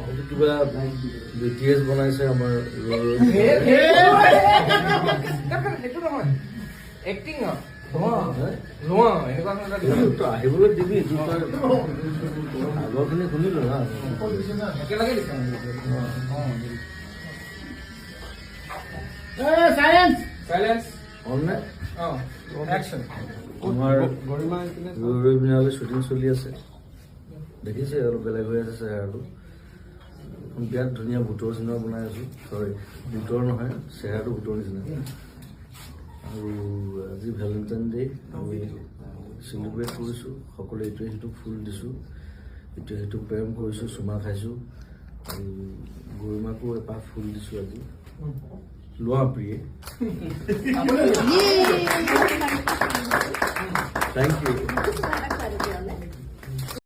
এইটো কিবা বিটিএছ বনাইছে আমাৰ। সেইটো নহয়, এক্টিং লোৱা এনেকুৱা। এইটো আহিবলৈ দিবি। তই আগৰখিনি শুনিলো না। একেলগে দিছে। চাইলেন্স। চাইলেন্স। হ'ল নে? অঁ, একশ্যন। আমাৰ ৰৈ ৰৈ বিনালে শ্বুটিং চলি আছে। দেখিছে, অলপ বেলেগ হৈ আছে চেহেৰাটো। এখন বিৰাট ধুনীয়া ভূতৰ চিনেমা বনাই আছোঁ। চৰি, ভূতৰ নহয়, চেহেৰাটো ভূতৰ নিচিনা। আৰু আজি ভেলেণ্টাইন ডে, আমি চেলিব্ৰেট কৰিছোঁ। সকলোৱে ইটোৱে সিটোক ফুল দিছোঁ, ইটোৱে সিটোক প্ৰেম কৰিছোঁ, চুমা খাইছোঁ আৰু গৰিমাকো এপাহ ফুল দিছোঁ আজি। লোৱা প্ৰিয়ে। Thank U.